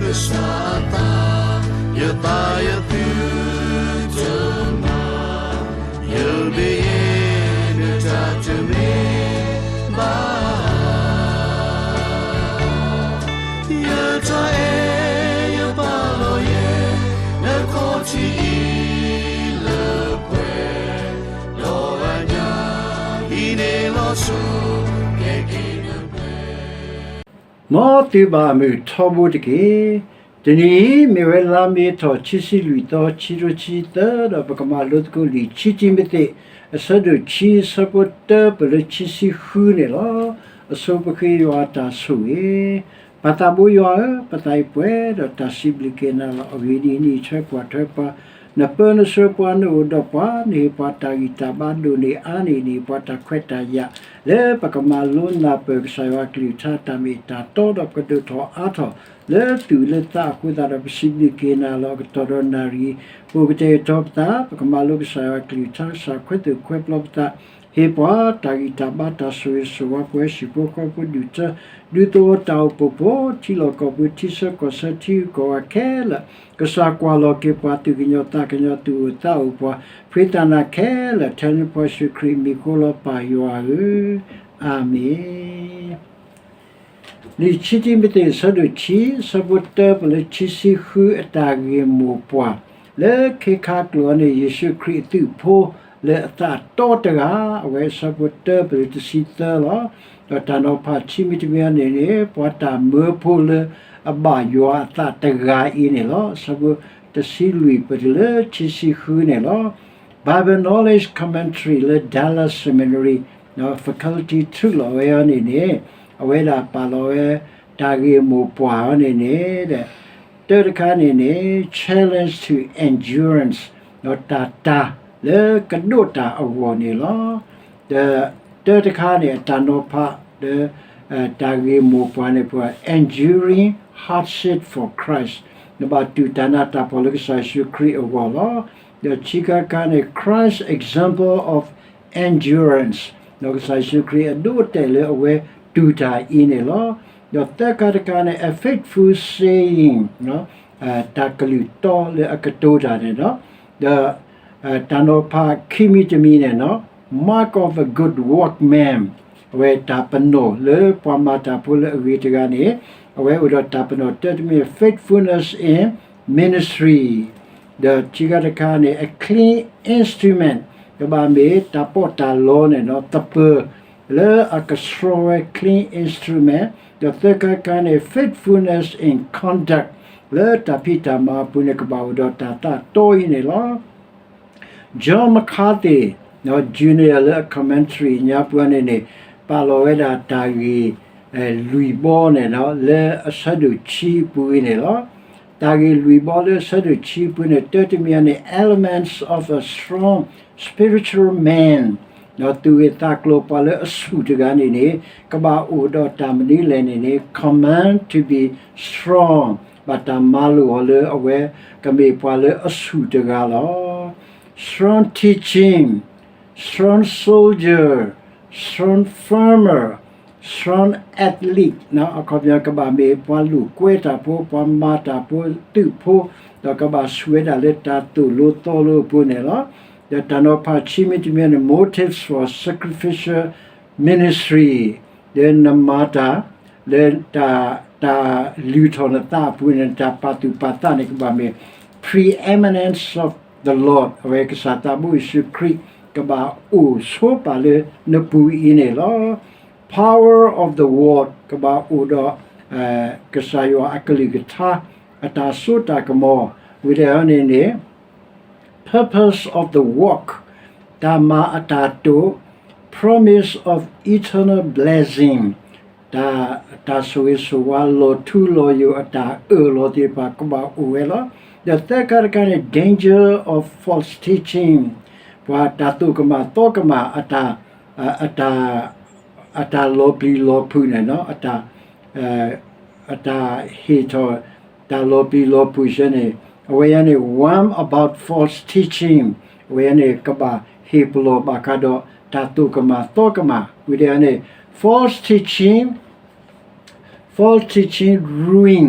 ကစၢ်အသး, ယသးယသုတမၤ, ယမ့ၢ်ယဲ နတၢ်တမ့ၢ်ဘၣ်. ယတၢ်အဲၣ်ယပာ်လီၤယဲ နခီၣ်ထံးအံၤလၢပှဲၤ, ဒီးအညၣ်အံၤန့ၣ်လီၤဆီ ကဲက့ၤနပှဲၤ မ်သုဘၣ်မုာ်ထီဘိတက့ၢ်. တနံၤအံၤ မ့ၢ်ဝဲလါမ့ၤထီၣ် ခံဆံလွံၢ်သီ ခံကထိခံဆံသၢ ဒီးပကမၤလိသကိးလံာ်ခံတံၤမသ့း အဆၢဒိၣ်ခံ အဆၢဖိတၢပၢၢ်လၢခံဆံဃုန့ၣ်လီၤ. အဆိပဃ့ယွၤအတၢ်ဆိၣ်ဂ့ၤ, ပၢ်သးဘိယွၤဧၢ, ပသးအံၤပှဲၤဒီးတၢ်စံးဘျုးက့ၤနၤလီၤ. အဂ့ၢ်ဒ်အံၤ, နအံးထွဲကွၢ်ထွဲပှၤ, နပၢနဆှၢပှၤ, နအိၣ်ဒီးပှၤ, နဟ့ၣ်ပှၤတၢ်ဂံၢ်တၢ်ဘါဒိၣ်န့ၢ်အါန့ၢ်န့ၣ် ပှၤတၢ်ခွဲးတၢ်ယာ် လၢပကမၤလိနၢ်ပၢၢ်ကစၢ်ယွၤအကလုၢ်ကထါ တၢ်မ့ၢ်တၢ်တီ ဒီးပကဒိၣ်ထီၣ်အါထီၣ် လၢသူၣ်လၢသးအဃိသတးဒီး ပစံးဘျုးက့ၤနၤလီၤ. အကတီၢ်ဒီးနၣ်ရံၣ် ပအိၣ်ကတဲာ်ကတီၤပသး ပကမၤလိကစၢ်ယွၤအကလုၢ်ကထါ ကစၢ်ခွဲးသူၣ်ခွဲးပျီပသး, ဟ့ၣ်ပှၤတၢ်ဂံၢ်တၢ်ဘါတၢ်ဆိၣ်ဂ့ၤဆိၣ်ဝါ ပဝဲဟံၣ်ဖိဃီဖိဒူၣ်ထၢ ဒူသဝီတၢ်အိၣ်ဖှိၣ်ဖိ ထံလီၢ်ကီၢ်ပူၤ ထံဆၢကီၢ်ဆၢ ထံဂုၤကီၢ်ဂၤခဲလၢာ် ကစၢ်ကွၢ်လီၤက့ၤပှၤ သူၣ်ကညီၤသးကညီၤ သူၣ်အိၣ်သးအိၣ်ပှၤ ဖှံသးနးခဲလၢာ် ထဲလၢပှၤယ့ၣ်ၡူးခရံာ်အမံၤဃိလီၤ ပၢ်ယွၤဧၢ, အၤမ့ၣ်. လံာ်ခံတံၤမသ့း အဆၢဒိၣ်ခံ အဆၢဖိတၢပၢၢ်လၢခံဆံဃု အတၢ်ဂ့ၢ်မိၢ်ပှၢ် လၢခ့ခါကျိာ်န့ၣ် ယ့ၣ်ၡူးခရံာ်အသုးဖိလၢအသးတီတဂၤ အဝဲအဆၢဖိတၢပၢၢ်လၢတဆံသၢလီၤ. ဒီးတၢ်နီၤဖးခံမံၤတမံၤန့ၣ်န့ၣ် ပှၤတၢ်မၢဖိလၢအဘၣ်ယွၤအသးတဂၤအံၤန့ၣ်လီၤ. အဆၢဖိတဆံလွံၢ်ပၢၢ်တုၤလၢခံဆံဃုန့ၣ်လီၤ. Bible Knowledge Commentary လၢ Dallas Seminary Faculty ထူးလီၤဝဲအီၤန့ၣ်န့ၣ် အဝဲဒၣ်ပာ်လီၤဝဲ တၢ်ဂ့ၢ်မိၢ်ပှၢ်အီၤန့ၣ်န့ၣ် တၢတခါန့ၣ်န့ၣ် challenge to endurance ဒီးတၢ်တၤလၢကဒိးတၢ်အဂီၢ်န့ၣ်လီၤ. ဒီးတၢတခါန့ၣ် အတၢ်နီၤဖးလၢ တၢ်ဂ့ၢ်မိၢ်ပှၢ်န့ၣ် ပှၤ enduring hardship for Christ နဘၣ်တူၢ်တၢ်နးတၢ်ဖှီၣ်လၢကစၢ်ယ့ၣ်ၡူးခရံာ်အဂီၢ်လီၤ. ဒီးခံခါတခါန့ၣ် Christ example of endurance ဒီးကစၢ်ယ့ၣ်ၡူးခရံာ်အဒိအတဲာ်လၢအဝဲတူၢ်တၢ်အံၤန့ၣ်လီၤ. ဒီးသၢခါတခါန့ၣ် a faithful saying တၢ်ကလုၢ်တီလၢအကတိၤတၢ်န့ၣ်လီၤ. ဒီး တၢ်နီၤဖးခံမံၤတမံၤန့ၣ်လီၤ. Mark of a good workman အဝဲတၢ်ပနီၣ်လၢပှၤမၤတၢ်ဖိလၢအဂ့ၤတဂၤန့ၣ် အဝဲအိၣ်ဒီးတၢ်ပနီၣ်တၢတမံၤ faithfulness in ministry ဒီးခံခါတခါန့ၣ် a clean instrument ကဘၣ်မ့ၢ်တၢ်ပီးတၢ်လီန့ၣ်လီၤ သပၢၤ လၢအကဆှီဝဲ clean instrument ဒီးသၢခါတခါန့ၣ် faithfulness in conduct လၢတၢ်ဖံးတၢ်မၤအပူၤန့ၣ် ကဘၣ်အိၣ်ဒီးတၢ်သးတီအံၤန့ၣ်လီၤ. John MacArthur Junior လၢအ commentary ညါပူၤန့ၣ်န့ၣ် ပာ်လီၤဝဲဒၣ်တၢ်ဂ့ၢ် လွံၢ်ဘီန့ၣ်လီၤ လၢအဆၢဒိၣ်ခံပူၤအံၤန့ၣ်လီၤ. တၢ်ဂ့ၢ်လွံၢ်ဘီလၢအဆၢဒိၣ်ခံပူၤန့ၣ် တၢတမံၤန့ၣ် elements of a strong spiritual man ဒီးသူၣ်ဂ့ၢ်သးကျိၤပှၤလၢအဆူၣ်တဂၤန့ၣ်န့ၣ် ကဘၣ်အိၣ်ဒီးတၢ်မနုၤလဲၣ်န့ၣ်န့ၣ် command to be strong ဘၣ်တၢ်မၤလိာ်အီၤလၢအဝဲကမ့ၢ်ပှၤလၢအဆူၣ်တဂၤလီၤ. Strong teaching, strong soldier, strong farmer, strong athlete အခီပညီကဘၣ်မ့ၢ်ပှၤလိာ်ကွဲတၢ်ဖိ ပှၤမၤတၢ်ဖိ သုးဖိ ဒီးကဘၣ်ဆူၣ်ဝဲဒၣ်လၢတၢ်သိၣ်လိသီလိအပူၤန့ၣ်လီၤ. ဒီးတၢ်နီၤဖးခံမံၤတမံၤန့ၣ် motives for sacrificial ministry ဒီးနမၤတၢ် လၢတၢ် တၢ်လုၢ်ထီၣ်နသးအပူၤန့ၣ် တၢ်ပာ်သူၣ်ပာ်သးန့ၣ် ကဘၣ်မ့ၢ် preeminence of the Lord အဝဲကစၢ်သးဘိယ့ၣ်ၡူးခရံာ် ကဘၣ်အိၣ်ဆိပာ်လၢနပူၤအံၤန့ၣ်လီၤ. Power of the word ကဘၣ်အိၣ်ဒီး ကစၢ်ယွၤအကလုၢ်ကထါ အတၢ်စိတၢ်ကမီၤ ဝံၤဒီးန့ၣ်န့ၣ် purpose of the work တၢ်မၤအတၢ်တိာ် promise of eternal blessing တၢ် တၢ်ဆိၣ်ဂ့ၤဆိၣ်ဝါ လီၤထူလီၤယိာ်အတၢ်အၢၣ်လီၤသ့ၣ်တဖၣ် ကဘၣ်အိၣ်ဝဲလီၤ. ဒီးသၢခါတခါန့ၣ် danger of false teaching ပှၤတၢ်သိၣ်ကမၣ်သီကမၣ်အတၢ် အတၢ် အတၢ်လီၤပျံၤလီၤဖုးန့ၣ်လီၤ. အတၢ် အတၢ်ဟ့ၣ်ထီၣ် တၢ်လီၤပျံၤလီၤဖုးဆၢန့ၣ် အဝဲအံၤန့ၣ် warn about false teaching အဝဲအံၤန့ၣ် ကဘၣ်ဟ့ၣ်ပလီၢ်ဘၣ်ဃးဒီးတၢ်သိၣ်ကမၣ်သီကမၣ် ဝံၤဒီးန့ၣ် false teaching, false teaching ruin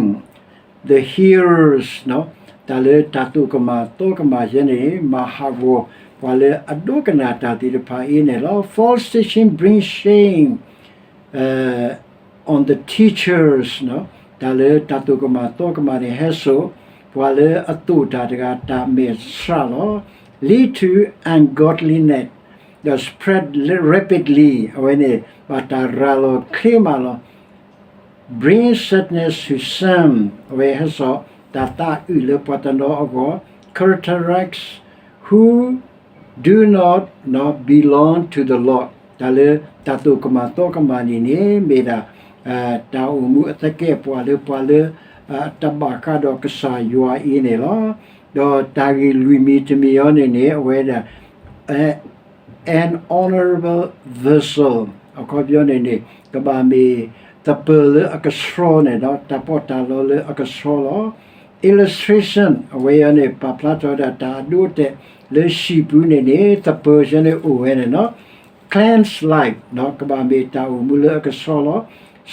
the hearers တၢ်လၢတၢ်သိၣ်ကမၣ်သီကမၣ်ယဲန့ၣ် မၤဟးဂီၤပှၤလၢအဒိကနၣ်တၢ်သ့ၣ်တဖၣ်အံၤန့ၣ်လီၤ. False teaching bring shame on the teachers တၢ်လၢတၢ်သိၣ်ကမၣ်သီကမၣ်န့ၣ် ဟဲစိာ်ပှၤလၢအသိၣ်တၢ်တဂၤတၢ်မဲာ်ဆှးလီၤ. Lead to ungodliness that spread rapidly အဝဲန့ၣ် ဘၣ်တၢ်ရၤလီၤချ့မးလီၤ. Bring sadness to some အဝဲဟဲစိာ်တၢ်သးအုးလၢပှၤတနီၤအဂီၢ် characteristics who do not belong to the Lord တၢ်လၢတၢ်သိၣ်ကမၣ်သီကမၣ်န့ၣ်န့ၣ် မ့ၢ်ဒၣ် တၢ်အိၣ်မူအသကဲာ်ပဝးလၢပှၤလၢ အတဘၣ်ဃးဒီးကစၢ်ယွၤအံၤန့ၣ်လီၤ. ဒီးတၢ်ဂ့ၢ်လွံၢ်မံၤတမံၤအံၤန့ၣ်န့ၣ် အဝဲဒၣ် an honorable vessel အခီပညီန့ၣ်န့ၣ် ကဘၣ်မ့ၢ်သပၢၤလၢအကဆှီန့ၣ်ဒီး တၢ်ပီးတၢ်လီလၢအကဆှီလီၤ. Illustration အဝဲအံၤန့ၣ် ပာ်ဖျါထီၣ်ဝဲဒၣ်တၢ်အဒိအတဲာ်လၢဟံၣ်ပူၤန့ၣ်န့ၣ် သပၢၤဆၢန့ၣ်အိၣ်ဝဲန့ၣ်လီၤ. Cleansed life ကဘၣ်မ့ၢ်တၢ်အိၣ်မူလၢအကဆှီလီၤ.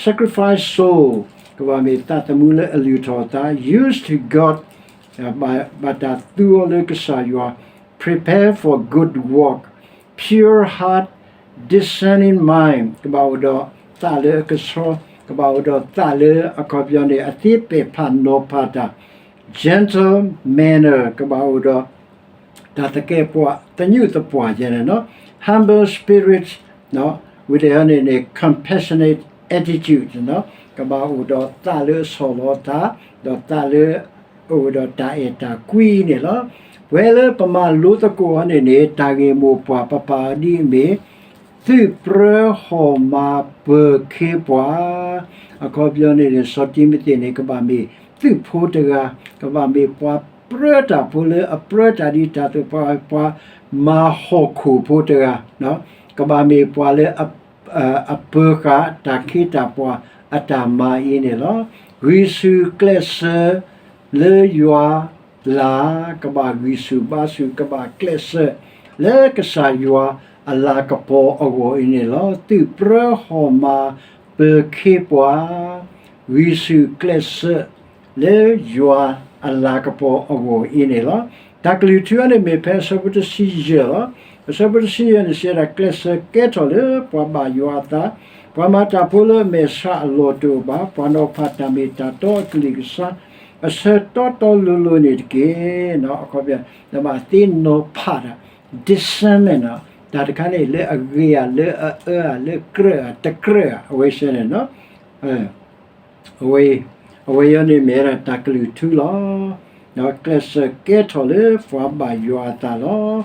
Sacrificed soul ကဘၣ်မ့ၢ်သးသမူလၢအလုၢ်ထီၣ်အသး used to God ဘၣ်တၢ်သူအီၤလၢကစၢ်ယွၤ prepare for good work, pure heart, discerning mind ကဘၣ်အိၣ်ဒီးသးလၢအကဆှီ ကဘၣ်အိၣ်ဒီးသးလၢအခီပညီန့ၣ် အသ့ပဲာ်ဖးနီၤဖးတၢ် gentle manner ကဘၣ်အိၣ်ဒီး တၢ်သကဲာ်ပဝးသညူးသပှၢ်ယဲန့ၣ်လီၤ. Humble spirit ဝံၤတခီန့ၣ်န့ၣ် compassionate attitude ကဘၣ်အိၣ်ဒီးသးလၢအဆီၣ်လီၤအသး ဒီးသးလၢ အိၣ်ဒီးတၢ်အဲၣ်တၢ်ကွံန့ၣ်လီၤ. ပှၤလၢပမၤလိသကိးအီၤန့ၣ်န့ၣ် တၢ်ဂ့ၢ်မိၢ်ပှၢ်ပပၢ်ဒ်အမ့ၢ် သုးပြၢဟီၣ်မၤပၢၤခ့ပှၤ အခီပညီန့ၣ်န့ၣ် စီၤတံၤမသ့းန့ၣ် ကဘၣ်မ့ၢ်သုးဖိတဂၤ ကဘၣ်မ့ၢ်ပှၤပြၢတၢ်ဖိလၢအပြၢတၢ်ဒ်တၢ်သိၣ်ပှၤ ပှၤမၤဟီၣ်ခိၣ်ဖိတဂၤ ကဘၣ်မ့ၢ်ပှၤလၢ အပၢဃာ်တၢ်ခ့တၢ်ပှၤအတၢ်မၤအံၤန့ၣ်လီၤ. ဂံၢ်ဆူၣ်ကျဲးစၢးလၢယွၤလၤ ကဘၣ်ဂံၢ်ဆူၣ်ဘါဆူၣ် ကဘၣ်ကျဲးစၢးလၢကစၢ်ယွၤအလၤကပီၤအဂီၢ်အံၤန့ၣ်လီၤ. သုးပြၢဟီၣ်မၤပၢၤခ့ပှၤ ဂံၢ်ဆူၣ်ကျဲးစၢး လၢယွၤအလၤကပီၤအဂီၢ်အံၤန့ၣ်လီၤ. တၢ်ကလုၢ်ထူအံၤန့ၣ်မ့ၢ်ဖဲအဆၢဖိတဆံယဲၢ်လီၤ. အဆၢဖိတဆံယဲၢ်န့ၣ် စံးဝဲဒၣ်ကျဲးစၢးကဲထီၣ်လၢပှၤဘၣ်ယွၤအသး, ပှၤမၤတၢ်ဖိလၢအမဲာ်ဆှးအလီၢ်တအိၣ်ဘၣ်, ပှၤနီၤဖးတၢ်မ့ၢ်တၢ်တီအကလံၤကစၢ်, အဆၢတီတီလိၤလိၤန့ၣ်တက့ၢ်. အခီပညီ နဘၣ်သ့နီၤဖးတၢ် discernment တၢ်တခါန့ၣ် လၢအဂ့ၤဧါ လၢအအၢဧါ လၢကြၢးဧါ တကြၢးဧါ အဝဲစ့ၢ်န့ၣ် အဝဲ အဝဲအံၤန့ၣ်မ့ၢ်ဝဲဒၣ်တၢ်ကလုၢ်ထူလီၤ. ဒီးကျဲးစၢးကဲထီၣ်လၢပှၤဘၣ်ယွၤအသးလီၤ.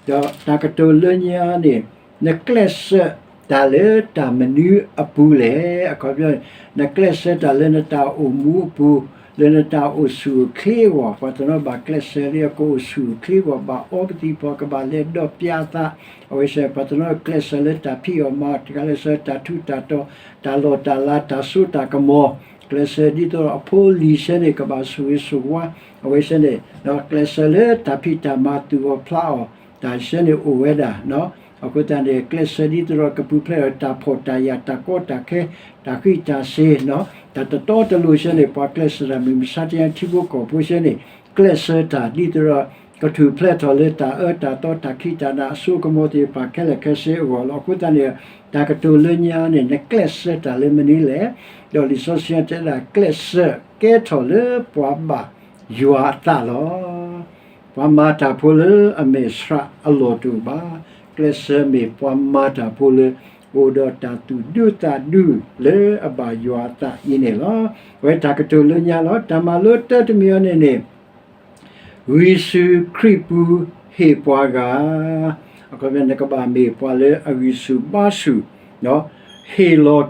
ဒီးတၢ်ကတိၤလၢညါန့ၣ် နကျဲးစၢးတၢ်လၢတၢ်မနုၤအပူၤလဲၣ်. အခီပညီ နကျဲးစၢးတၢ်လၢနတၢ်အိၣ်မူအပူၤ, လၢနတၢ်အိၣ်ဆူၣ်အိၣ်ချ့အဂီၢ်, ပှၤတနီၤဘၣ်ကျဲးစၢးလၢကအိၣ်ဆူၣ်အိၣ်ချ့အဂီၢ်, ဘၣ်အီကသံၣ်ဖီ ကဘၣ်လဲၤဒီးပျးအသး, အဝဲစ့ၢ် ပှၤတနီၤကျဲးစၢးလၢတၢ်ဖံးအီၣ်မၤအီၣ်, တဂၤလၢစၢးတၢ်ထူးတၢ်တီၤ, တၢ်လီၢ်တၢ်လၤ, တၢ်စိတၢ်ကမီၤ, ကျဲးစၢးဒ်သိးဒီးအဖိအလံၤစ့ၢ်န့ၣ် ကဘၣ်ဆိၣ်ဂ့ၤဆိၣ်ဝါ, အဝဲစ့ၢ်န့ၣ် ဒီးကျဲးစၢးလၢတၢ်ဖံးတၢ်မၤသူၣ်အီၣ်ဖျးအီၣ်, တၢ်စ့ၢ်န့ၣ်အိၣ်ဝဲဒၣ်. အဃိသတးန့ၣ် ကျဲးစၢးဒ်သိးဒီးကပူၤဖျဲးဒီးတၢ်ဖှီၣ်တၢ်ယာ် တၢ်ကီတၢ်ခဲ, တၢ်ဃံးတၢ်စ့ၤ, တၢ်တတီတလိၤစ့ၢ်န့ၣ် ပှၤကျဲးစၢးတၢ်မုၢ်မဆါတနံၤ ထံဖိကီၢ်ဖိစ့ၢ်န့ၣ် ကျဲးစၢးတၢ်ဒ်သိးဒီး ကထူၣ်ဖျဲးထီၣ်လၢတၢ်အၢတၢ်သီ တၢ်ခံးတၢ်နၤ အစိကမီၤသ့ၣ်တဖၣ်ခဲလၢာ်ခဲဆ့အဂီၢ်လီၤ. အဃိသတးန့ၣ် တၢ်ကတိၤလၢညါန့ၣ် နကျဲးစၢးတၢ်လၢမနုၤလဲၣ်. ဒီးလံာ်စီဆှံတဲဒၣ် ကျဲးစၢးကဲထီၣ်လၢပှၤဘၣ်ယွၤအသးလီၤ. ပှၤမၤတၢ်ဖိလၢအမဲာ်ဆှးအလီၢ်တအိၣ်ဘၣ်. ကျဲးစၢးမ့ၢ်ပှၤမၤတၢ်ဖိလၢ အိၣ်ဒီးတၢ်သူၣ်ဒူသးဒူလၢအဘၣ်ယွၤအသးအံၤန့ၣ်လီၤ. အဝဲတၢ်ကတိၤလၢညါလီၤ. တၢ်မၤလိတၢတမံၤအံၤန့ၣ်န့ၣ် ဂံၢ်ဆူၣ်ခရံာ်ပူၤဟ့ၣ်ပှၤဂၤ, အခီပညီ နကဘၣ်မ့ၢ်ပှၤလၢအဂံၢ်ဆူၣ်ဘါဆူၣ်, ဟ့ၣ်လီၤ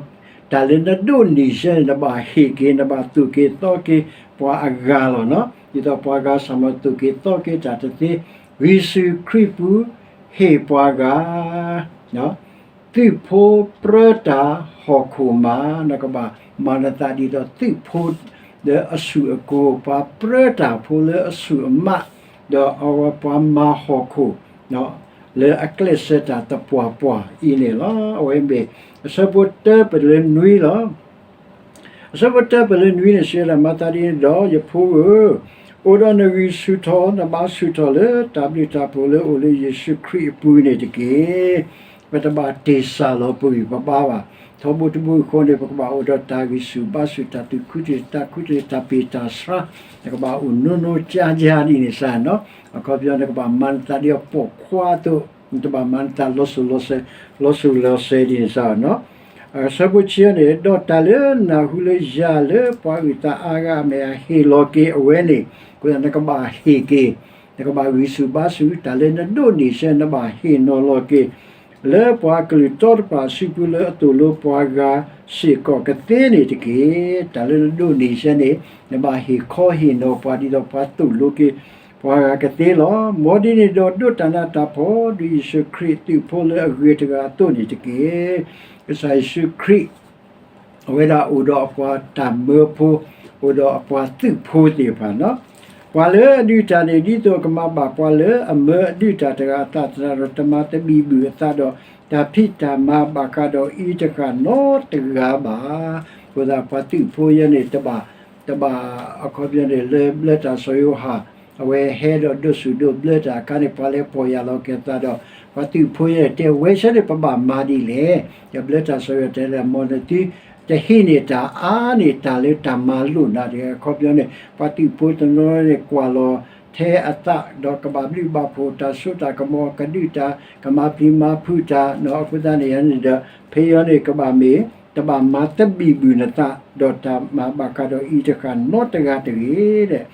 တၢ်လၢနဒိးန့ၢ်စ့ၢ်န့ၣ် နဘၣ်ဟ့ၣ်က့ၤ နဘၣ်သိၣ်က့ၤသီက့ၤပှၤအဂၤလီၤ. ဒ်သိးပှၤဂၤစၢ်မၤသိၣ်က့ၤသီက့ၤတၢ်တသ့, ဂံၢ်ဆူၣ်ခရံာ်ပူၤဟ့ၣ်ပှၤဂၤ သုးဖိပြၢတၢ်ဟီၣ်ခိၣ်မး, နကဘၣ်မၤနသးဒ်သိးသုးဖိလၢအဆူၣ်အကိၤ, ပှၤပြၢတၢ်ဖိလၢအဆူၣ်အမး, ဒီးအဝဲပှၤမၤဟီၣ်ခိၣ် လၢအကျဲးစၢးတၢ်သပှၢ်ပှၢ်အံၤန့ၣ်လီၤ. အဝဲမ့ၢ်အဆၢဖိတၢပလၢနွံလီၤ. အဆၢဖိတၢ ပလၢနွံန့ၣ် စံးဝဲဒၣ်, မၤသးဒ်န့ၣ်ဒီး ယဖိဧၢ, အိၣ်ဒီးနဂံၢ်ဆူၣ်ထီၣ်, နဘါဆူၣ်ထီၣ်လၢတၢ်ဘျုးတၢ်ဖှိၣ်လၢအိၣ်လၢယ့ၣ်ၡူးခရံာ်အပူၤန့ၣ်တက့ၢ်. ပတဘၣ်တ့ၢ်စၢ်လီၤပဂံၢ်ပဘါဘၣ်. ထီဘိတဘိအဃိန့ၣ် ပကဘၣ်အိၣ်ဒီးတၢ်ဂံၢ်ဆူၣ်ဘါဆူၣ်, တၢ်သူၣ်ခုသ့ၣ်, တၢ်ခုသ့ၣ်, တၢ်ပ့ၢ်တၢ်ဆှါ, နကဘၣ်အိၣ်နီၢ်နီၢ်ကၠါကၠါဒ်န့ၣ်စ့ၢ်နီၤ. အခီပညီ နကဘၣ်မၤနသးဒ်အပိာ်ခွါအသိး, နတဘၣ်မၤနသးလီၤစိၤလီၤစဲၤ, လီၤစိၤလီၤစဲၤဒ်န့ၣ်စ့ၢ်နီၤ. အဆၢဖိဆံန့ၣ်, ဒီးတၢ်လၢနၢ်ဟူလၢယၤလၢပှၤအုၣ်သးအါဂၤအမဲာ် ဟ့ၣ်လီၤက့ၤအဝဲန့ၣ်, အဃိသတး နကဘၣ်ဟ့ၣ်က့ၤ, နကဘၣ်ဂံၢ်ဆူၣ်ဘါဆူၣ်, တၢ်လၢနဒိးန့ၢ်စ့ၢ် နဘၣ်ဟ့ၣ်နီၤလီၤက့ၤ လၢပှၤကလုာ်တီတဖၣ်အစုပူၤ လၢအသိၣ်လိပှၤဂၤစ့ၢ်ကီးကသ့န့ၣ်တက့ၢ်. တၢ်လၢနဒိးန့ၢ်စ့ၢ်န့ၣ် နဘၣ်ဟ့ၣ်ခီဟ့ၣ်နီၤပှၤ ဒ်သိးပှၤသိၣ်လိက့ၤပှၤဂၤကသ့လီၤ. မ်ဒ်န့ၣ်ဒီး ဒိးတၢ်နးတၢ်ဖှီၣ် ဒ်ယ့ၣ်ၡူးခရံာ်အသုးဖိလၢအဂ့ၤတဂၤအသိးန့ၣ်တက့ၢ်. ကစၢ်ယ့ၣ်ၡူးခရံာ် အဝဲဒၣ်အိၣ်ဒီးအပှၤတၢ်မၢဖိ, အိၣ်ဒီးအပှၤသုးဖိသ့ၣ်တဖၣ်နီၤ. ပှၤလၢအဒုးတၢ်န့ၣ် ဒ်သိးကမၤဘၣ်ပှၤလၢအမၢအဒုးတၢ်တဂၤအသးသတးဒီး တမၤတဘံၣ်ဘုၣ်အသးဒီး တၢ်ဖံးတၢ်မၤဘၣ်ဃးဒီးအံၤတဃၣ်နီတဂၤဘၣ်. အဃိသတး ပှၤသုးဖိယဲန့ၣ် တဘၣ်, တဘၣ် အခီပညီန့ၣ် လၢဘျၢတၢ်စီၤယိၤဟၣ် အဝဲဟဲဒီးဒိးဆူၣ်ဒိးဘျၢတၢ်အခါန့ၣ် ပှၤလဲၤပီၢ်ယၢ်လီၤက့ၤအသးဒီး ပှၤသုးဖိယဲန့ၣ် တဲဝဲဆၢန့ၣ် ပဘၣ်မၤဒ်လဲၣ်. ဒီးဘျၢတၢ်စီၤယိၤဟၣ်တဲလၢ မ်နသု တဟံးန့ၢ်တၢ်အါန့ၢ်တၢ်လၢတၢ်မၤလိာ်နၤတဂ့ၤ. အခီပညီန့ၣ် ပှၤသုးဖိတနီၤန့ၣ် ကွၢ်လီၤထဲအသး ဒီးကဘၣ်ဘျုးဘၣ်ဖှိၣ်တၢ်စိတၢ်ကမီၤ ကဒုးတၢ် ကမၤပျံၤမၤဖုးတၢ်နီၤ. အဃိသတးန့ၣ်န့ၣ်ဒီး ဖဲအံၤန့ၣ် ကဘၣ်မ့ၢ် တဘၣ်မၤတဘံၣ်ဘုၣ်နသး ဒီးတၢ်မၤဘၣ်ဃးဒီးအံၤတဃၣ်နီတဂၤတဂ့ၤ.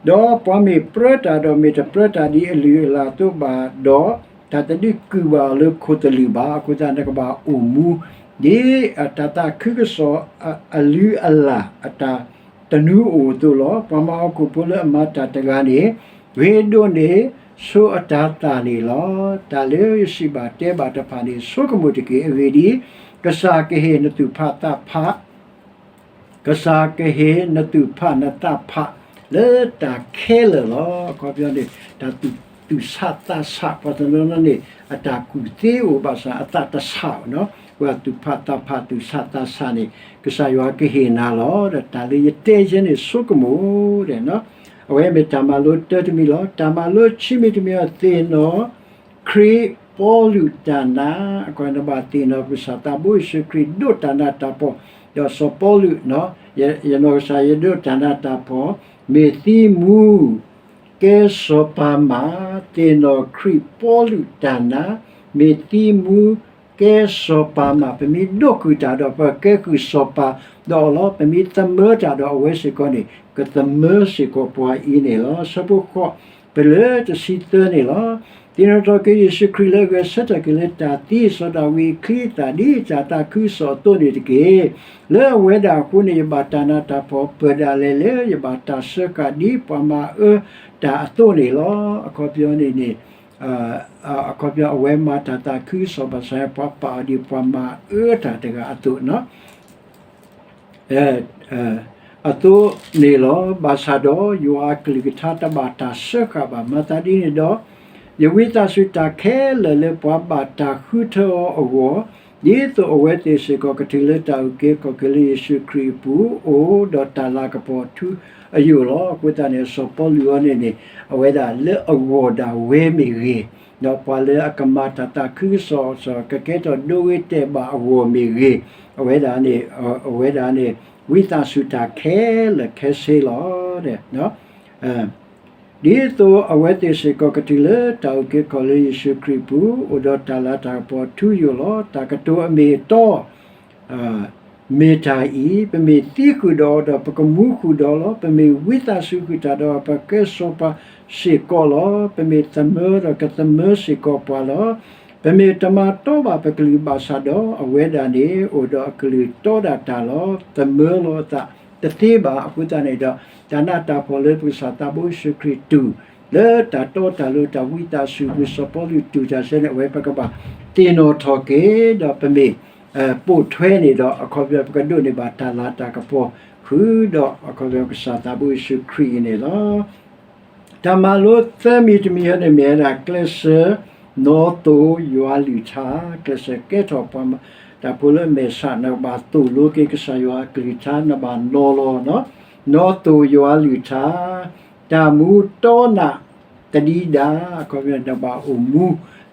ဒီးပှၤမ့ၢ်ပြၢတၢ်ဒီး မ့ၢ်တပြၢတၢ်ဒ်အလုၢ်အလၢ်အသိးဘၣ်ဒီး တၢ်တဒုးကုၢ်ဘၣ်အီၤလၢခိၣ်သလုးဘၣ်. အဃိသတး နကဘၣ်အိၣ်မူ ဒ်တၢ်သးခုကစီၣ်အလုၢ်အလၢ် အတၢ်တနူအအိၣ်အသိးလီၤ. ပှၤမၤဟီၣ်ခိၣ်ဖိလၢအမၤတၢ်တဂၤန့ၣ် ဂ့ၤဒိၣ်န့ၢ်ဆိအတၤသၣ်န့ၣ်လီၤ. တၢ်လၢယစံးဘၣ်တဲဘၣ်တဖၣ်န့ၣ် ဆိကမိၣ်တက့ၢ်. အဂ့ၢ်ဒ်အံၤ, ကစၢ်ကဟ့ၣ်နသူၣ်ဖးသးဖး ကစၢ်ကဟ့ၣ်နသူၣ်ဖးနသးဖးလၢတၢ်ခဲလၢာ်လီၤ. အခီပညီန့ၣ် တၢ်သူၣ်ဆးသးဆး ပှၤတနီၤနီၤန့ၣ် အတၢ်ကူၣ်သ့အိၣ်ဘၣ်ဆၣ် အသးတဆးနီၤ. ပှၤသူၣ်ဖးသးဖးသူၣ်ဆးသးဆးန့ၣ် ကစၢ်ယွၤကဟ့ၣ်နၤလီၤ. ဒီးတၢ်လၢယတဲယဲန့ၣ် ဆိကမိၣ်ဒီး အဝဲမ့ၢ်တၢ်မၤလိတၢတမံၤလီၤ. တၢ်မၤလိဆံမံၤတမံၤအီၤ သ့ၣ်နီၣ် ခရံာ်ပီလူးတၢ်နါ, အဃိနဘၣ်သ့ၣ်နီၣ် ပကစၢ်သးဘိယ့ၣ်ၡူးခရံာ်ဒိးတၢ်နးတၢ်ဖှီၣ်, ဒီးစီၤပီလူး, ယနီၢ်ကစၢ်ယဒိးတၢ်နးတၢ်ဖှီၣ်, မ့ၢ်သံမူ ကဲစီၤပၤမး, သ့ၣ်နီၣ်ခရံာ်ပီလူးတၢ်နါ, မ့ၢ်သံမူ ကဲစီၤပၤမး, ပမ့ၢ်ဒိးဃုာ်တၢ်ဒီး ပကဲဃုာ်စီၤပၤဒီးအီၤလီၤ. ပမ့ၢ်သမၢတၢ်ဒီးအဝဲစ့ၢ်ကီးန့ၣ် ကသမၢစ့ၢ်ကီးပှၤအံၤန့ၣ်လီၤ. ဆၢဖိဃိး ပလၢတဆံသၢန့ၣ်လီၤ. သ့ၣ်နီၣ်ထီၣ်က့ၤယ့ၣ်ၡူးခရံာ်လၢအဂဲၤဆၢထၢၣ်က့ၤလၢတၢ်သံ စီၤဒၤဝံးအချံအသၣ် ဒ်တၢ်သးခုကစီၣ်အသိးန့ၣ်တက့ၢ်. လၢအဝဲဒၣ်အဃိန့ၣ် ယဘၣ်တၢ်နးတၢ်ဖှီၣ် ပၢၢ်ဒၣ်လဲာ်လၢ ယဘၣ်တၢ်စၢဃာ်ဒ်ပှၤမၤအၢတၢ်အသိးန့ၣ်လီၤ. အခီပညီန့ၣ်န့ၣ် အခီပညီ အဝဲမၤတၢ်သးခုကစီၣ်ဘၣ်ဆၣ် ပှၤပာ်အီၤဒ်ပှၤမၤအၢတၢ်တဂၤအသိးနီၤ. အသိးန့ၣ်လီၤ. ဘၣ်ဆၣ်ဒီး ယွၤအကလုၢ်ကထါတဘၣ်တၢ်စၢဃာ်ဘၣ်. မၤသးဒ်န့ၣ်ဒီး ယဝံသးစူၤတၢ်ခဲလၢာ်လၢပှၤဘၣ်တၢ်ဃုထၢအီၤအဂီၢ်, ဒ်သိးအဝဲသ့ၣ်စ့ၢ်ကီးကတုၤလၢတၢ်အုၣ်က့ၤခီၣ်က့ၤလၢယ့ၣ်ၡူးခရံာ်အပူၤ အိၣ်ဒီးတၢ်လၤကပီၤထူအယိာ်လီၤ. အဃိသတးန့ၣ် စီၤပီလူးအံၤန့ၣ်န့ၣ် အဝဲဒၣ်လၢအဂီၢ်ဒၣ်ဝဲမ့ၢ်ဂ့ၤ, ဒီးပှၤလၢအကမၤတၢ်သးခုကစီၣ် ကကဲထီၣ်ဒိဂ့ၤတဲာ်ဘၣ်အဂီၢ်မ့ၢ်ဂ့ၤ, အဝဲဒၣ်န့ၣ် အဝဲဒၣ်န့ၣ် ဝံသးစူၤတၢ်ခဲလၢာ်ခဲဆ့လီၤ. ဒ်သိးအဝဲသ့ၣ်စ့ၢ်ကီးကတုၤလၢတၢ်အုၣ်က့ၤခီၣ်က့ၤလၢယ့ၣ်ၡူးခရံာ်အပူၤ အိၣ်ဒီးတၢ်လၤတၢ်ကပီၤထူယိာ်လီၤ. တၢ်ကတိၤအမ့ၢ်အတီ မ့ၢ်တၢ်အံၤ, ပမ့ၢ်သံဃုာ်ဒီးအီၤဒီး ပကမူဃုာ်ဒီးအီၤလီၤ. ပမ့ၢ်ဝံသးစူၤဃုာ်တၢ်ဒီး ပကဲစီၤပၤစ့ၢ်ကီးလီၤ. ပမ့ၢ်သမၢဒီး ကသမၢစ့ၢ်ကီးပှၤလီၤ. ပမ့ၢ်တမၤတီဘၣ်ပကလုၢ်ဘၣ်ဆၣ်ဒီး အဝဲဒၣ်န့ၣ် အိၣ်ဒီးအကလုၢ်တီဒၣ်တၢ်လီၤ. သမၢလီၤအသးတသ့ဘၣ်. အဃိသတးန့ၣ်ဒီး တၢ်နးတၢ်ဖှီၣ်လၢပကစၢ်သးဘိယ့ၣ်ၡူးခရံာ်တူၢ် လၢတၢ်တီတၢ်လိၤ တၢ်ဝံသးစူၤ မ့ၢ်စီၤပီလူးတူၢ်တၢ်စ့ၢ်န့ၣ် အဝဲပကဘၣ်သ့ၣ်နီၣ်ထီၣ်က့ၤ ဒီးပမ့ၢ်ပိာ်ထွဲန့ၣ်ဒီး အခီပညီ ပကဒိးန့ၢ်ဘၣ်တၢ်လၤတၢ်ကပီၤ ဃုာ်ဒီးအခီပညီ ကစၢ်သးဘိယ့ၣ်ၡူးခရံာ်အံၤန့ၣ်လီၤ. တၢ်မၤလိသၢမံၤတမံၤအံၤန့ၣ် မ့ၢ်ဝဲဒၣ် ကျဲးစၢးနီၣ်သိယွၤလုၢ်ထါ, ကျဲးစၢးကဲထီၣ်ပှၤမၤ တၢ်ဖိလၢအမဲာ်ဆှး နကဘၣ်သိၣ်လိက့ၤကစၢ်ယွၤအကလုၢ်ကထါ နဘၣ်နီၤလီၤ, နီၣ်သိၣ်ယွၤအကလုၢ်ကထါ, တၢ်မူတီနးကဒံကဒါ, အခီပညီ နဘၣ်အိၣ်မူ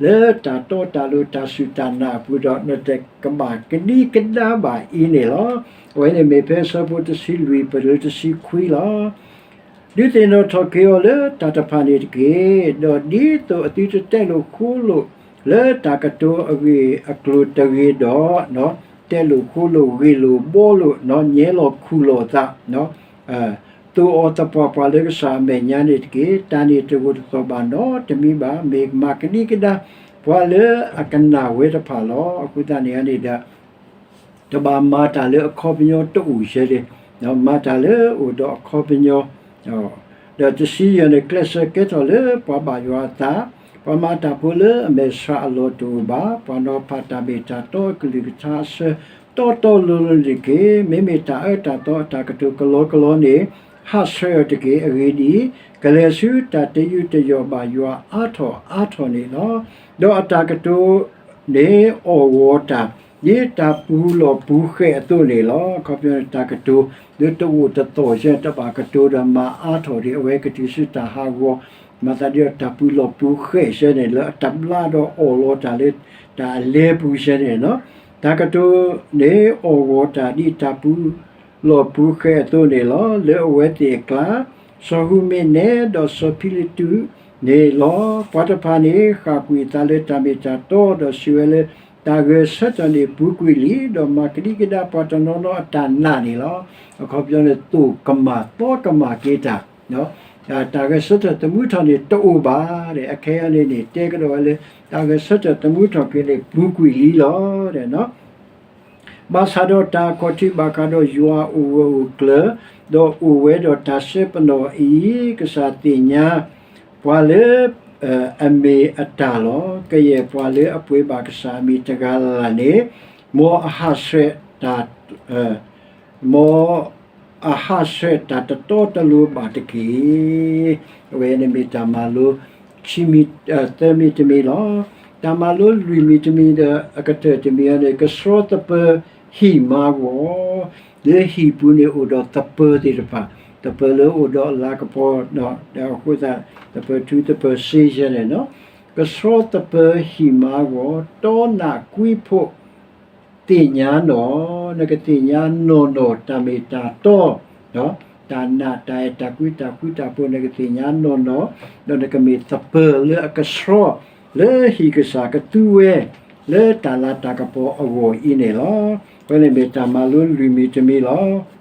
လၢတၢ်တီတၢ်လိၤ တၢ်စူၢ်တၢ်နာ်အပူၤဒီး နတကဘၣ်ကဒံကဒါဘၣ်အံၤန့ၣ်လီၤ. အဝဲန့ၣ်မ့ၢ်ဖဲအဆၢဖိတဆံလွံၢ် ပတုၤလၢတဆံခွံလီၤ. ဒုးသ့ၣ်နီၣ်ထီၣ်က့ၤအီၤလၢတၢ်တဖၣ်န့ၣ်တက့ၢ်. ဒီးဒ်သိးအသုတတဲလိာ်ဃိလိာ်လၢတၢ်ကတိၤအဂ့ၢ်အကျိၤတဂ့ၤဒီး, တဲလိာ်ဃိလိာ်ဂ့ၢ်လိာ်ဘှီလိာ်, ညဲလီၤခူၣ်လီၤသး, သိၣ်အီၤသပှၢ်ပှၢ်လၢကစၢ်အမဲာ်ညါန့ၣ်တက့ၢ်. တၢ်န့ၣ်တဂိာ်တသီၣ်ဘၣ်နီတမံၤဘၣ်. မ့ၢ်မၤကဒံကဒါပှၤလၢအကနၣ်ဝဲတဖၣ်လီၤ. အဃိသတးန့ၣ်န့ၣ်ဒီး တဘၣ်မၤတၢ်လၢအခီပညီတအိၣ်ယဲၢ်လံ, မၤတၢ်လၢအိၣ်ဒီးအခီပညီ, ဒီးတဆံယဲၢ်န့ၣ် ကျဲးစၢးကဲထီၣ်လၢပှၤဘၣ်ယွၤအသး, ပှၤမၤတၢ်ဖိလၢအမဲာ်ဆှးအလီၢ်တအိၣ်ဘၣ်, ပှၤနီၤဖးတၢ်မ့ၢ်တၢ်တီအကလုၢ်ကထါအဆၢ တီတီလိၤလိၤန့ၣ်တက့ၢ်. မ့မ့ၢ်တၢ်အၢတၢ်သီအတၢ်ကတိၤကလီကလီန့ၣ် ဟးဆှဲးအီၤတက့ၢ်. အဂ့ၢ်ဒ်အံၤ, ကလဲၤဆူတၢ်တယူးတယီၣ်ဘၣ်ယွၤအါထီၣ်အါထီၣ်န့ၣ်လီၤ. ဒီးအတၢ်ကတိၤ န့ၣ်အီၣ်ဂီၤတၢ် ဒ်တၢ်ပူၤလီၢ်ပူၤဃဲးအသိးန့ၣ်လီၤ. အခီပညီန့ၣ် တၢ်ကတိၤလၢတအိၣ်တသီၣ်ယဲၢ် တဘၣ်ကတိၤဒီးမၤအါထီၣ်ဒံး အဝဲကတုၤဆူတၢ်ဟးဂီၤ, မၤသးဒ်ဒီးတၢ်ပူၤလီၢ်ပူၤဃဲးယဲၢ်န့ၣ် လၢအတဘျါဒီးအီၣ်လီၤတၢ်လၢတၢ်အလဲပူၤယဲၢ်န့ၣ်လီၤ. တၢ်ကတိၤန့ၣ်အီၣ်ဂီၤတၢ်ဒ်တၢ်ပူၤ လီၢ်ပူၤဃဲးအသိးန့ၣ်လီၤ. လၢအဝဲသ့ၣ်အကျါ စီၤဟူမ့ၣ်နဲဒီးစီၤဖံလံးတူးန့ၣ်လီၤ. ပှၤတဖၣ်န့ၣ် ဃၣ်ကွံာ်အသးလၢတၢ်မ့ၢ်တၢ်တီ ဒီးစံးဝဲလၢ တၢ်ဂဲၤဆၢထၢၣ်န့ၣ်ပူၤကွံာ်လံ, ဒီးမၤကဒံကဒါပှၤတနီၤနီၤအတၢ်နာ်န့ၣ်လီၤ. အခီပညီန့ၣ် သိၣ်ကမၣ်သီကမၣ်က့ၤတၢ်, တၢ်ဂဲၤဆၢထၢၣ်သမူထီၣ်န့ၣ်တအိၣ်ဘၣ်. အခဲအံၤန့ၣ်န့ၣ် တဲကဒီးဝဲလၢ တၢ်ဂဲၤဆၢထၢၣ်သမူထီၣ်က့ၤန့ၣ် ပူၤကွံာ်လံလီၤ. ဘၣ်ဆၣ်ဒီးတၢ်အခီၣ်ထံးဘၣ်ဃးဒီးယွၤအိၣ်ဂၢၢ်အိၣ်ကျၢၤ, ဒီးအိၣ်ဝဲဒီးတၢ်စဲပနီၣ်အံၤ, ကစၢ်သ့ၣ်ညါပှၤလၢ အမ့ၢ်အတၢ်လီၤ. ကယဲၢ်ပှၤလၢအပှ့ၤဘၣ်ကစၢ်အမံၤတဂၤလၢ်လၢ်န့ၣ်, မ်အဟးဆှဲးတၢ် မ်အဟးဆှဲးတၢ်တတီတလိၤဘၣ်တက့ၢ်. အဝဲန့ၣ်မ့ၢ်တၢ်မၤလိ ခံမံၤ, သၢမံၤတမံၤလီၤ. တၢ်မၤလိလွံၢ်မံၤတမံၤဒီး အကတၢၢ်တမံၤအံၤန့ၣ် ကဆှီသပၢၤဟံၣ်မၤဂီၤ, လၢဟံၣ်ပူၤန့ၣ်အိၣ်ဒီးသပၢၤသ့ၣ်တဖၣ်, သပၢၤလၢအိၣ်ဒီးအလၤကပီၤ, ဒီးအဃိသတး သပၢၤထူသပၢၤစ့ယဲၢ်န့ၣ်လီၤ. ကဆှီသပၢၤဟံၣ်မၤဂီၤ, တီနးကွံဖိ သ့ၣ်ညါနီၢ်, နကသ့ၣ်ညါနီၢ်နီၢ်တၢ်မ့ၢ်တၢ်တီ, တၢ်နာ်တၢ်အဲၣ်တၢ်ကွံတၢ်ဃူတၢ်ဖိး နကသ့ၣ်ညါနီၢ်နီၢ်, ဒီးနကမ့ၢ်သပၢၤလၢအကဆှီ လၢဟံၣ်ကစၢ်ကသူဝဲ လၢတၢ်လၤတၢ်ကပီၤအဂီၢ်အံၤန့ၣ်လီၤ. အဝဲန့ၣ်မ့ၢ်တၢ်မၤလိလွံၢ်မံၤတမံၤလီၤ.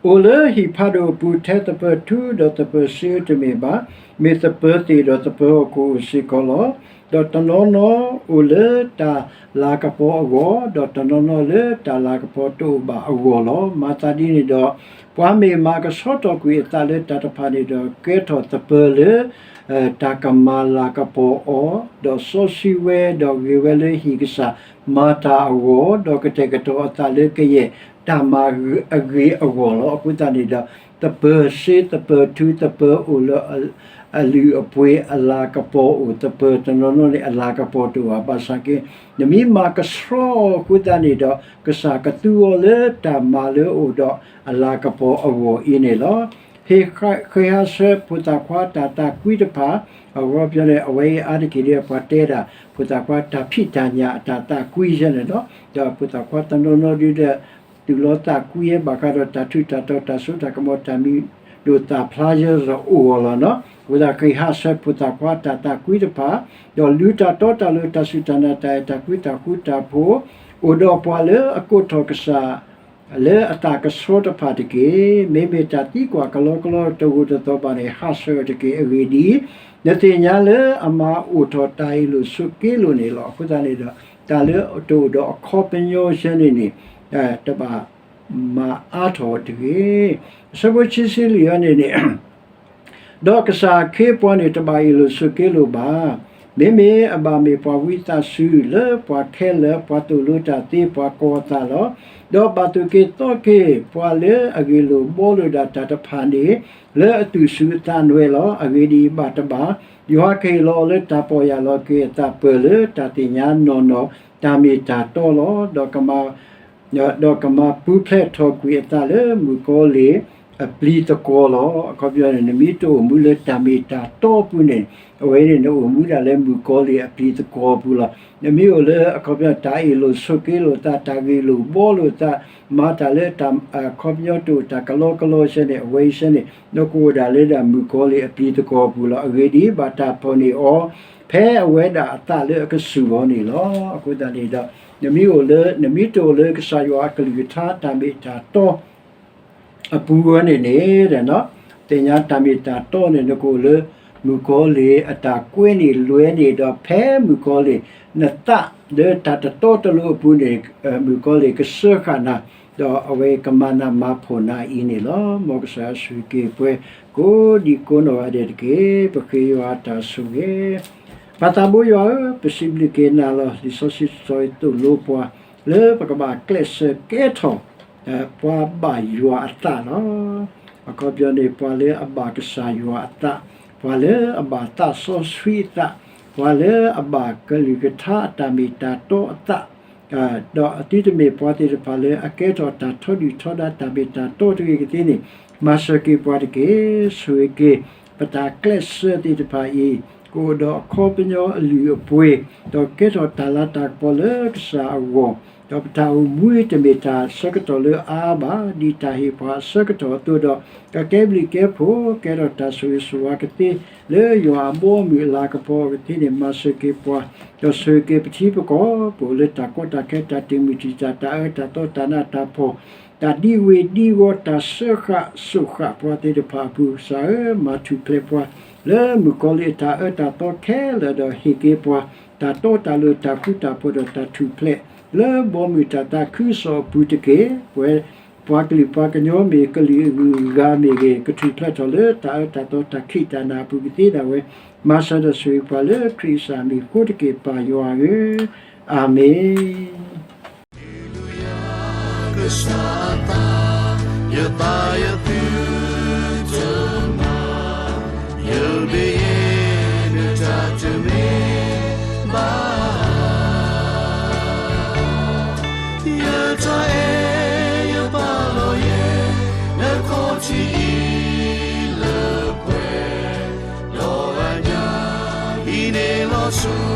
အိၣ်လၢဟံၣ်ဖးဒိၣ်အပူၤထဲသပၢၤထူဒီးသပၢၤစ့ဧိၤတမ့ၢ်ဘၣ်, မ့ၢ်သပၢၤသ့ၣ်ဒီးသပၢၤဟီၣ်ခိၣ်အိၣ်စ့ၢ်ကီးလီၤ. ဒီးတနီၤနီၤအိၣ်လၢတၢ်လၤကပီၤအဂီၢ်, ဒီးတနီၤနီၤလၢတၢ်လၤကပီၤတအိၣ်ဘၣ်အဂီၢ်လီၤ. မၤသးဒ်န့ၣ်ဒီး ပှၤမ့ၢ်မၤကဆှီထီၣ်ကွံာ်အသးလၢတၢ်တဖၣ်န့ၣ်ဒီး ကဲထီၣ်သပၢၤလၢ တၢ်ကမၤလၤကပီၤအီၤ, ဒီးစီဆှံဝဲ, ဒီးဂ့ၤဝဲလၢဟံၣ်ကစၢ်မၤတၢ်အဂီၢ်, ဒီးကတဲာ်ကတီၤအသးလၢကယဲၢ်တၢ်မၤအဂ့ၤအဂီၢ်လီၤ. အဃိသတးန့ၣ်ဒီး သပၢၤစ့သပၢၤထူသပၢၤအိၣ်လၢ အလုၢ်အပှ့ၤအလၤကပီၤအိၣ်, သပၢၤတနီၤနီၤန့ၣ် အလၤကပီၤတအိၣ်ဘၣ်. ဘၣ်ဆၣ်က့ နမ့ၢ်မၤကဆှီအီၤအဃိသတးန့ၣ်ဒီး ကစၢ်ကသူအီၤလၢတၢ်မၤလၢအိၣ်ဒီးအလၤကပီၤအဂီၢ်အံၤန့ၣ်လီၤ. ဃ့ဟးဆှဲးဖိသၣ်ခွါတၢ်သးကွံတဖၣ်, အဂီၢ်ပညီန့ၣ် အဝဲအံၤအါတက့ၢ်ဒီး ပှၤတဲဒၣ် ဖိသၣ်ခွါတၢ်ဖံးတၢ်ညၣ်အတၢ်သးကွံယဲၢ်န့ၣ်လီၤ. ဒီးဖိသၣ်ခွါတနီၤနီၤဒုဒီး တူၢ်လိာ်သးကွံဘၣ်ဃးဒီးတၢ်ထူးတၢ်တီၤ တၢ်စိတၢ်ကမီၤ တၢ်မံၤဒိၣ်သၣ်ဖျါယဲၢ်ဒီးအိၣ်အီၤလီၤနီၤ. အဃိသတးဃ့ဟးဆှဲးဖိသၣ်ခွါတၢ်သးကွံတဖၣ်, ဒီးလူၤတၢ်တီတၢ်လိၤ တၢ်စူၢ်တၢ်နာ် တၢ်အဲၣ်တၢ်ကွံ တၢ်ဃူတၢ်ဖိး, အိၣ်ဒီးပှၤလၢအကိးထီၣ်ကစၢ် လၢအသးကဆှီတဖၣ်တက့ၢ်. မ့မ့ၢ်တၢ်သံကွၢ်ကလီကလီတဂိာ်တသီၣ်ဘၣ်န့ၣ် ဟးဆှဲးအီၤတက့ၢ်. အဂ့ၢ်ဒ်အံၤ, နသ့ၣ်ညါလၢအမၤအိၣ်ထီၣ်တၢ်အ့ၣ်လိာ်ဆိးက့လိာ်န့ၣ်လီၤ. အဃိသတးန့ၣ်ဒီး တၢ်လၢတအိၣ်ဒီးအခီပညီယဲၢ်န့ၣ်န့ၣ် တဘၣ်မၤအါထီၣ်တဂ့ၤ. အဆၢဖိခံဆံလွံၢ်အံၤန့ၣ်န့ၣ် ဒီးကစၢ်အခ့အပှၤန့ၣ်တဘၣ်အ့ၣ်လိာ်ဆိးက့လိာ်ဘၣ်. မ့မ့ၢ်အဘၣ်မ့ၢ်ပှၤဝံသးစူၤလၢပှၤခဲလၢာ် ပှၤသိၣ်လိတၢ်သ့ ပှၤကီၤအသးလီၤ. ဒီးဘၣ်သိၣ်က့ၤသီက့ၤပှၤလၢအဂ့ၢ်လိာ်ဘှီလိာ်ဒၣ်တၢ်တဖၣ်န့ၣ် လၢအသူၣ်စူၤအသးနွဲလီၤ. အဂ့ၢ်ဒ်အံၤ, ဘၣ်တဘၣ် ယွၤကဟ့ၣ်လီၤအီၤလၢတၢ်ပီၢ်ယၢ်လီၤက့ၤအသးပၢၢ်လၢတၢ်သ့ၣ်ညါနီၢ်နီၢ် တၢ်မ့ၢ်တၢ်တီလီၤ. ဒီးကမၤပူၤဖျဲးထီၣ်ကွံာ်အသးလၢမုၣ်ကီၤလံၢ်အပျံၤသကွီၤလီၤ. အခီပညီန့ၣ် နမ့ၢ်တအိၣ်မူလၢတၢ်မ့ၢ်တၢ်တီအပူၤန့ၣ် အဝဲန့ၣ် နအိၣ်မူဒၣ်လၢမုၣ်ကီၤလံၢ်အပျံၤသကွီၤအပူၤလီၤ. နမ့ၢ်အိၣ်လၢအခီပညီ တၢ်အ့ၣ်လိာ်ဆိးက့လိာ်သး, တၢ်ဂ့ၢ်လိာ်ဘှီလိာ်သး, မၤတၢ်လၢတၢ် အခီပညီတအိၣ်တၢ်ကလီကလီဆဲန့ၣ် အဝဲအံၤဆဲန့ၣ် နကအိၣ်ဒၣ်လၢဒၣ်မုၣ်ကီၤလံၢ်အပျံၤသကွီၤအပူၤလီၤ. အဂ့ၢ်ဒ်အံၤ, ဘၣ်တၢ်ဖီၣ်န့ၢ်အီၤ ဖဲအဝဲဒၣ်အသးလၢအကစူၢ်အီၤန့ၣ်လီၤ. အဃိသတးန့ၣ်ဒီး နမ့ၢ်အိၣ်လၢ နမ့ၢ်တအိၣ်လၢကစၢ်ယွၤအကလုၢ်ကထါတၢ်မ့ၢ်တၢ်တီ အပူၤဝဲန့ၣ်န့ၣ် သ့ၣ်ညါတၢ်မ့ၢ်တၢ်တီန့ၣ် နကအိၣ်လၢမုၣ်ကီၤလံၢ်အတၢ်ကွဲန့ၢ်လွဲန့ၣ်ဒီး ဖဲမုၣ်ကီၤလံၢ် နသးလၢတၢ်တတီတလိၤအပူၤန့ၣ် မုၣ်ကီၤလံၢ်ကစၢဃာ်နၤ, ဒီးအဝဲကမၤနၤမၤဖှီၣ်နၤအံၤန့ၣ်လီၤ. မ်ကစၢ်ယွၤဆိၣ်ဂ့ၤက့ၤပှၤကိးဒံကိးနီၢ်ဂၤဒဲးတက့ၢ်. ပဃ့ယွၤအတၢ်ဆိၣ်ဂ့ၤ ပၢ်သးဘိယွၤဧၢ, ပစံးဘျုးက့ၤနၤလီၤ. လံာ်စီဆှံတတီၤအံၤသိၣ်လိပှၤ လၢပကဘၣ်ကျဲးစၢးကဲထီၣ် ပှၤဘၣ်ယွၤအသးလီၤ. အခီပညီန့ၣ် ပှၤလၢအဘၣ်ကစၢ်ယွၤအသး, ပှၤလၢအဘၣ်သးစီဆှံအသး, ပှၤလၢအဘၣ်ကလုၢ်ကထါအတၢ်မ့ၢ်တၢ်တီအသး ဒီးသုတမ့ၢ်ပှၤသ့ၣ်တဖၣ်လၢအကဲထီၣ်တၢ်ထီဒုၣ်ထီဒါတၢ်မ့ၢ်တၢ်တီတဂ့ၤကသ့န့ၣ် မၤစၢၤက့ၤပှၤတက့ၢ်. ဆိၣ်ဂ့ၤက့ၤ ပတၢ်ကျဲးစၢးသ့ၣ်တဖၣ်အံၤ ကအိၣ်ဒီးအခီပညီအလုၢ်အပှ့ၤ, ဒီးကဲထီၣ်တၢ်လၤတၢ်ကပီၤလၢကစၢ်အဂီၢ်, ဒီးပတၢ်အိၣ်မူတမ့ၢ်တၢ်ဆၢကတီၢ်လၢအအါဘၣ်, ဒ်တၢ်ဟ့ၣ်ပှၤအဆၢကတီၢ်အသိးဒီး ကကဲဘျုးကဲဖှိၣ် ကဲထီၣ်တၢ်ဆိၣ်ဂ့ၤဆိၣ်ဝါကသ့ လၢယွၤအဘီအမုၢ်အလၤကပီၤအဂီၢ်ကသ့န့ၣ် မၤစၢၤက့ၤပှၤ, ဒီးဆိၣ်ဂ့ၤက့ၤပထံပကီၢ် ပအိၣ်လၢတၢ်ကီတၢ်ခဲ တၢ်တံာ်မုၢ်တံာ်တာ် တၢ်အၢတၢ်သီ တၢ်နးတၢ်ဖှီၣ် တၢ်ဒံဝ့ၤဒံဝီၤ တၢ်စၢဃာ်စိးဃာ်ပှၤသ့ၣ်တဖၣ်အပူၤ ကစၢ်ဧၢ, မၤထူၣ်ဖျဲးပှၤ လၢမုၣ်ကီၤလံၢ်အတၢ်အၢတၢ်သီခဲလၢာ်ဒီးဟ့ၣ်က့ၤပှၤ တၢ်တီတၢ်လိၤတၢ်ဃူတၢ်ဖိးဒီးတၢ်ထူၣ်ဖျဲး လၢဘီမုၢ်တၢ်သးခုကစီၣ်အပူၤတက့ၢ်. ပဝဲပှၤကလုာ်ပှၤကညီမ့ၢ်ဂ့ၤ ကလုာ်အဂုၤအဂၤမ့ၢ်ဂ့ၤ ကထူၣ်ဖျဲးထီၣ်လၢတၢ်အၢတၢ်သီတၢ်ခံးတၢ်နၤအပူၤကသ့ဒၣ်ဝဲ, မၤစၢၤဒီးဆိၣ်ဂ့ၤပှၤလၢခရံာ်ကစၢ်အမံၤအဃိတက့ၢ် ပၢ်ယွၤဧၢ, အၤမ့ၣ်. ကစၢ်အသး, ယသးယသုတမၤ, ယဘ့ၣ်ယဲနတၢ်တမ့ၢ်ဘၣ်. ယတၢ်အဲၣ်ယပာ်လီၤယဲ, နခီၣ်ထံးအံၤလၢပှဲၤ, ဒီးအညၣ်အံၤန့ၣ်လီၤဆူ